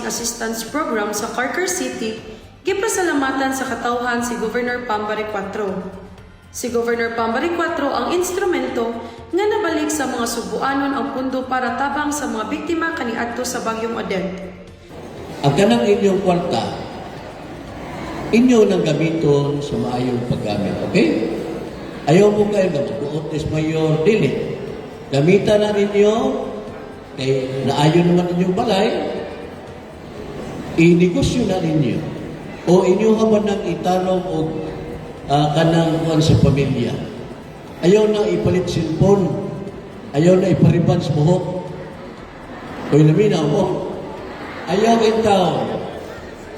Assistance Program sa Carcar City, gipasalamatan sa katawhan si Governor Pam Baricuatro. Si Governor Pam Baricuatro ang instrumento nga nabalik sa mga Sugbuanon ang pundo para tabang sa mga biktima kaniadto sa Bagyong Odette. Ang kanang inyong kwarta, inyo nang gamiton sa maayong paggamit. Okay? Ayaw mo kayo nga magbuot is mayor, dili. Gamitan na ninyo, kay naayon naman inyong balay, inegosyo na ninyo. O inyo man nang italong og kanang kuan sa pamilya. Ayaw na ipalit cellphone. Ayaw na ipariban sa buhok. Uy, naminaw mo. Ayaw intaw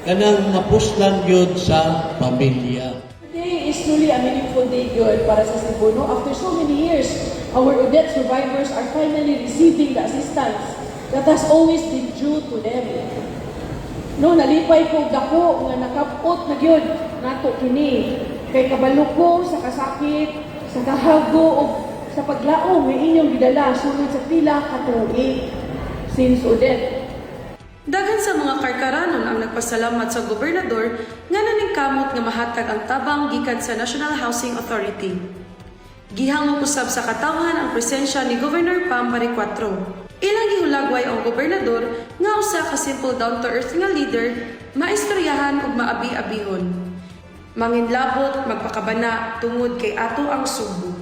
kanang mapuslan gyud sa pamilya. Today is truly a meaningful day gyud para sa Cebu. No? After so many years, our Odette survivors are finally receiving the assistance that has always been due to them. No, nalipay ko dako nga nakapot na gyud nato kini kay kabalo ko sa kasakit, sa kahago ug sa paglaom nga inyong gidala sulod sa pila ka tuig since Odette. Daghan sa mga Karkaranon ang nagpasalamat sa gobernador nga naningkamot nga mahatag ang tabang gikan sa National Housing Authority. Gihangop usab sa katawhan ang presensya ni Governor Pam Baricuatro. Ilang gihulagway ang gobernador nga usa ka simple, down to earth nga leader, maistoryahan ug maabi-abihon. Manginlabot, magpakabana tungod kay ato ang Sugbo.